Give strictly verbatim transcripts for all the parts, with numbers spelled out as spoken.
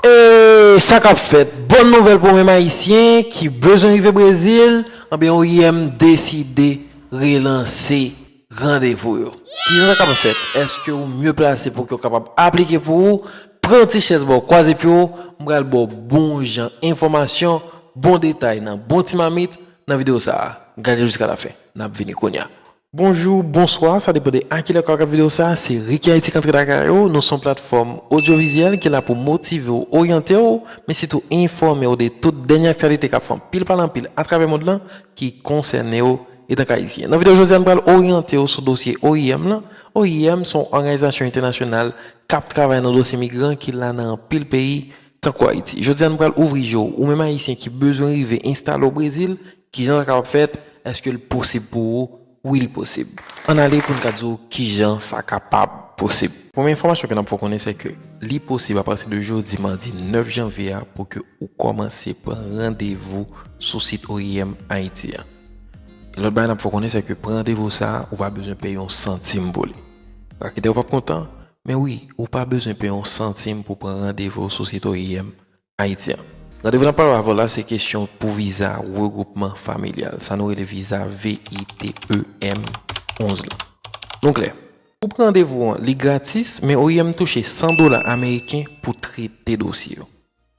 E sa k ap fèt? Bòn nouvèl pou menm Ayisyen ki bezwen rive Brezil, anben O I M deside relanse randevou yo. Kijan sa kapab fèt? Èske ou mye plase pou ke w kapab aplike pou ou? Pran ti chèz ba w, kwaze pye w, m pral ba w bon jan enfòmasyon, bon detay nan bon ti mamit nan videyo sa a. Gade l jiska lafen. N ap vini kounye a. Bonjou, bonswa, sa depann de a kilè w ka gad videyo sa a. Se Ricky Haiti k antre lakay ou. Nou se yon platfòm odyovizyèl ki la pou motive w, oryante w, men sitou enfòme w de tout dènye aktyalite k ap fè anpil pale anpil atravè mond lan ki konsène w etanke Ayisyen. Nan videyo jodi a, n pral oryante w sou dosye O I M lan. O I M se yon òganizasyon entènasyonal k ap travay nan dosye migran ki la nan anpil peyi, tankou Ayiti. Jodi a, n pral ouvri je w, ou menm Ayisyen ki bezwen rive enstale w Brezil, kijan sa kapab fèt? Èske l posib pou ou? Wi, li posib. Ann ale pou n ka di w kijan sa kapab posib. Premye enfòmasyon ke n ap fè w konnen, se ke li posib apati de jodi, madi nèf janvye a, pou ke ou kòmanse pran randevou sou sit O I M Ayiti a. E lòt bagay n ap fè w konnen, se ke pran randevou sa a, ou pa bezwen peye yon santim pou li. Pa kite w p ap kontan, men wi, ou pa bezwen peye yon santim pou pran randevou sou sit O I M Ayiti a. Randevou n ap pale avè w la, se kesyon pou viza regroupman familyal, sa nou rele viza V I T E M onz lan. Nou klè. Pou pran randevou an, li gratis, men O I M touche san dola ameriken pou trete dosye w.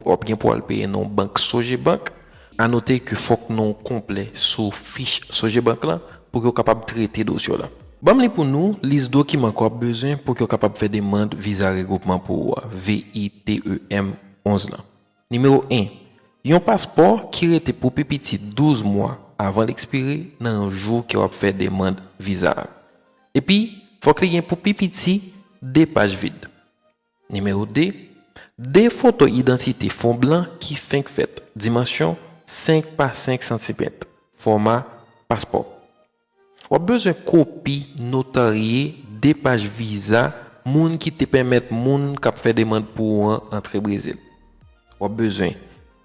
W ap gen pou al peye nan yon bank Sogebank. A note ke fòk non w konplè sou fich Sogebank lan pou ke w kapab trete dosye w la. Ban m li pou nou lis dokiman ke w ap bezwen pou ke w kapab fè demann viza regroupman pou ou a, V I T E M onz lan. Nimewo en, yon paspò ki rete pou pi piti douz mwa avan l ekspire nan jou ke w ap fè demann viza a. Epi, fòk li gen pou pi piti de paj vid. Nimewo de, de foto idantite fon blan ki fenk fèt, dimansyon senk pa senk santimèt, fòma paspò. W ap bezwen kopi notarye de paj viza moun ki te pèmèt moun k ap fè demann pou ou an antre Brezil. W ap bezwen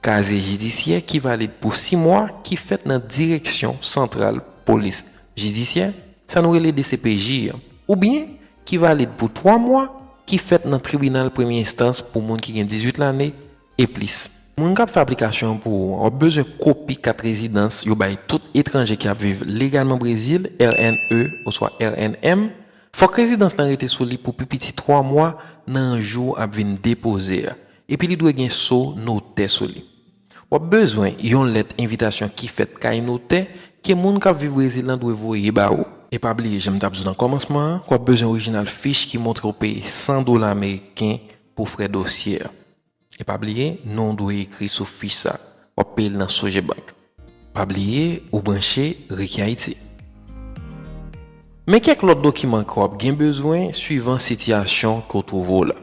kazye jidisyè ki valid pou sis mwa ki fèt nan Direksyon Santral Polis Jidisyè, sa nou rele D C P J an, oubyen ki valid pou twa mwa ki fèt nan tribinal premye enstans pou moun ki gen dizuit lane e plis. Moun k ap fè aplikasyon an pou ou an, w ap bezwen kopi kat rezidans yo bay tout etranje ki ap viv legalman Brezil, R N E oswa R N M. Fòk rezidans lan rete sou li pou pi piti twa mwa nan jou w ap vin depoze a, epi li dwe gen so notè sou li. W ap bezwen yon lèt envitasyon ki fèt kay notè ke moun k ap viv Brezil lan dwe voye ba ou. E pa bliye, jan m t ap di w nan kòmansman an, w ap bezwen orijinal fich ki montre w peye san dola ameriken pou frè dosye a. E pa bliye, non w dwe ekri sou fich sa. W ap peye l nan Sogebank. Pa bliye, ou branche Ricky Haiti. Men kèk lòt dokiman ke w ap gen bezwen swivan sitiyasyon ke w twouve w la.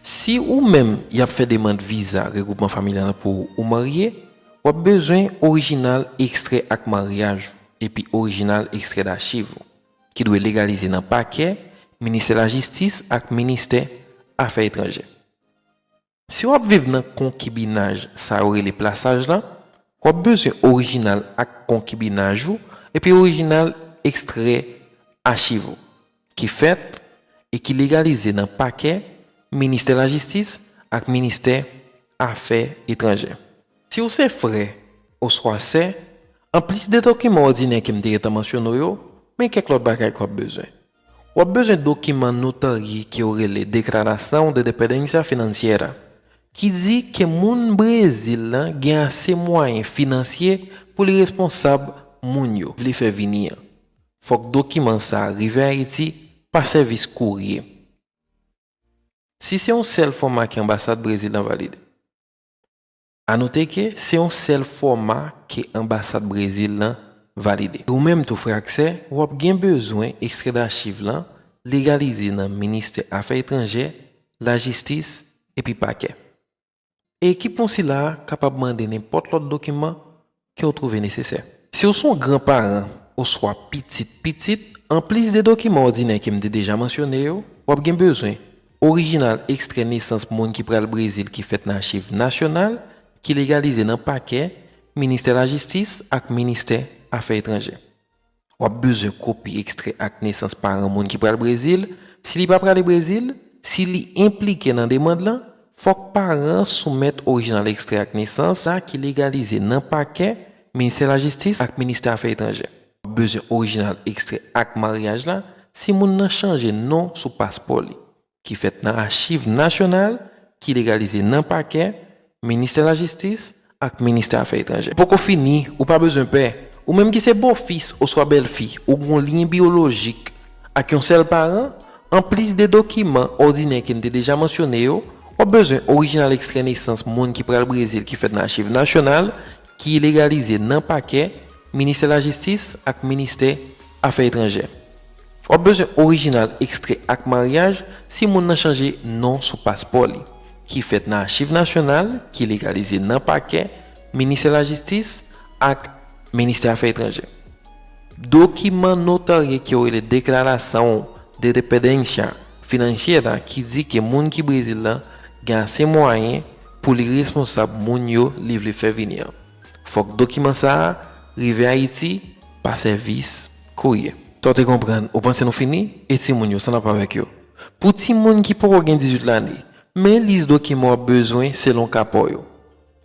Si ou menm y ap fè demann viza regroupman familyal pou ou marye, w ap bezwen orijinal ekstrè ak maryaj ou epi orijinal ekstrè dachiv ou, ki dwe legalize nan pakè, ministè lajistis ak ministè afè etranjè. Si w ap viv nan konkibinaj, sa yo rele plasaj lan, w ap bezwen orijinal ak konkibinaj ou epi orijinal ekstrè achiv ou ki fèt e ki legalize nan pakè, ministè lajistis ak ministè afè etranjè. Si w se frè oswa sè, anplis de dokiman òdinè ke m te gentan mansyone w yo, men kèk lòt bagay ke w ap bezwen. W ap bezwen dokiman notarye ke yo rele Declaração de Dependência Financeira, ki di ke moun Brezil lan gen ase mwayen finansye pou li responsab moun yo vle fè vini an. Fòk dokiman sa a rive Ayiti pa sèvis kourye. Si se yon sèl fòma ke anbasad Brezil lan valide. A note ke se yon sèl fòma ke anbasad Brezil lan valide. E ou menm tou, frè ak sè, w ap gen bezwen ekstrè dachiv lan legalize nan ministè afè etranjè, lajistis, epi pakè. E ekip konsila a kapab mande nenpòt lòt dokiman ke w twouve nesesè. Si w se yon granparan oswa pitit pitit, anplis de dokiman òdinè ke m te deja mansyone yo, w ap gen bezwen orijinal ekstrè nesans moun ki pral Brezil ki fèt nan achiv nasyonal, ki legalize nan pakè, ministè lajistis ak ministè afè etranjè. W ap bezwen kopi ekstrè ak nesans paran moun ki pral Brezil, si li pa prale Brezil, si li enplike nan demann lan, Fòk paran an soumèt orijinal ekstrè ak nesans la ki legalize nan pakè, ministè lajistis ak ministè afè etranjè. W ap bezwen orijinal ekstrè ak maryaj la si moun nan chanje non sou paspò li, ki fèt nan achiv nasyonal ki legalize nan pakè, ministè lajistis ak ministè afè etranjè. Poko fini, ou pa bezwen pè. Ou menm ki se bofis oswa bèlfi, ou gen yon lyen biyolojik ak yon sèl paran, anplis de dokiman òdinè ke n te deja mansyone yo, w ap bezwen orijinal ekstrè nesans moun ki pral Brezil ki fèt nan achiv nasyonal ki legalize nan pakè, ministè lajistis ak ministè afè etranjè. W ap bezwen orijinal ekstrè ak maryaj si moun nan chanje non sou paspò li, ki fèt nan achiv nasyonal ki legalize nan pakè, ministè lajistis ak ministè afè etranjè. Dokiman notarye ke yo rele declaração de dependência financeira ki di ke moun ki Brezil la gen ase mwayen pou li responsab moun yo li vle fè vini an. Fòk dokiman sa a rive Ayiti pa sèvis kourye. Sa w te konprann, ou panse nou fini? E timoun yo, sa n ap avèk yo? Pou timoun ki poko gen dizuit lane, men lis dokiman w ap bezwen selon ka pa w yo.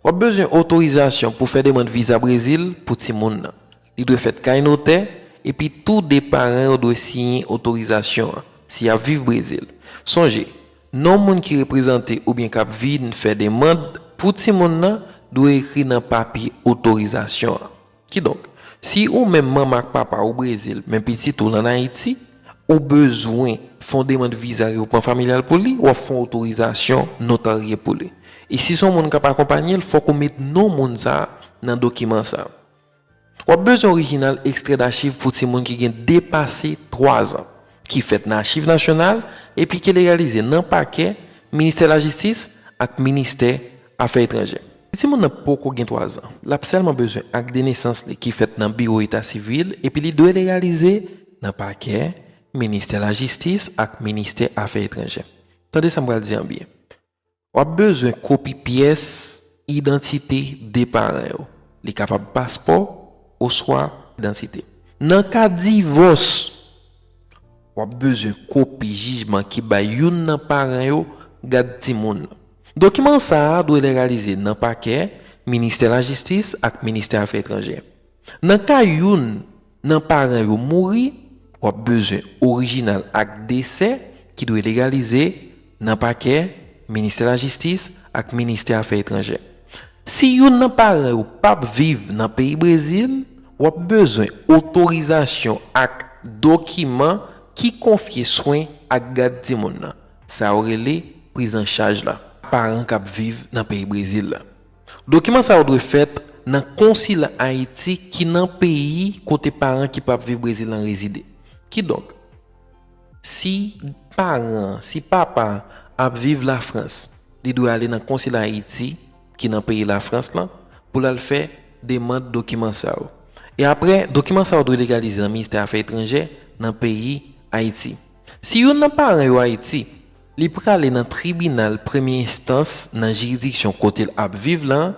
W ap bezwen otorizasyon pou fè demann viza Brezil pou timoun nan. Li dwe fèt kay notè, epi tou de paran yo dwe siyen otorizasyon an, si y ap viv Brezil. Sonje, non moun ki reprezante oubyen k ap vin fè demann pou timoun nan dwe ekri nan papye otorizasyon an. Kidonk, si ou menm manman ak papa ou Brezil, men pitit ou l ann Ayiti, ou bezwen fè yon demann viza regroupman familyal pou li, w ap fè yon otorizasyon notarye pou li. E si se yon moun k ap akonpanye l, fòk ou met non moun sa a nan dokiman sa a. W ap bezwen orijinal ekstrè dachiv pou timoun ki gen depase twazan, ki fèt nan achiv nasyonal epi ki legalize nan pakè, ministè lajistis ak ministè afè etranjè. Si timoun nan poko gen twazan, l ap sèlman bezwen ak de nesans li ki fèt nan biwo eta sivil epi li dwe legalize nan pakè, ministè lajistis ak ministè afè etranjè. Tande sa m pral di an byen. W ap bezwen kopi pyès idantite de paran yo. Li kapab paspò oswa idantite. Nan ka divòs, w ap bezwen kopi jijman ki bay youn nan paran yo gad timoun nan. Dokiman sa a dwe legalize nan pakè, ministè lajistis ak ministè afè etranjè. Nan ka youn nan paran yo mouri, w ap bezwen orijinal ak desè ki dwe legalize nan pakè, ministè lajistis ak ministè afè etranjè. Si youn nan paran yo p ap viv nan peyi Brezil, w ap bezwen otorizasyon ak dokiman ki konfye swen ak gad timoun nan. Sa yo rele prizanchaj la. Paran k ap viv nan peyi Brezil la. Dokiman sa yo dwe fèt nan konsila Ayiti ki nan peyi kote paran ki p ap viv Brezil lan rezide. Kidonk, si paran, si papa ap viv Lafrans, li dwe ale nan konsila Ayiti ki nan peyi Lafrans lan pou l al fè demann dokiman sa yo. E apre, dokiman sa yo dwe legalize nan ministè afè etranjè nan peyi Ayiti. Si youn nan paran yo Ayiti, li prale nan tribinal premye enstans nan jiridiksyon kote l ap viv lan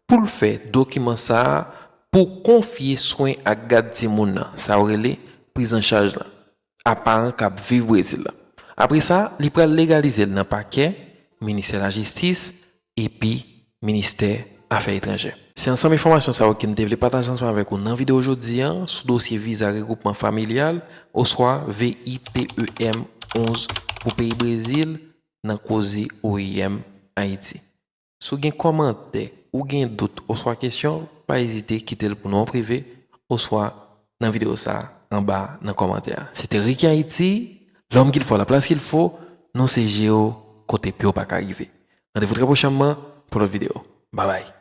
pou l fè dokiman sa a pou konfye swen ak gad timoun nan, sa yo rele prizanchaj lan, a paran k ap viv Brezil la. Apre sa, li pral legalize l nan pakè, ministè lajistis, epi ministè afè etranjè. Se ansanm enfòmasyon sa yo ke n te vle pataje ansanm avèk ou nan videyo jodi a sou dosye viza regroupman familyal oswa V I T E M onz pou peyi Brezil nan koze O I M Ayiti. Si w gen kòmantè, ou gen dout oswa kesyon, pa ezite kite l pou nou an prive oswa nan videyo sa a anba nan kòmantè a. Se te Ricky Haïti, l'homme qu'il faut à la place qu'il faut, nou se je yo kote pye w pa ka rive. Randevou trè pwochènman pou lòt videyo. Babay.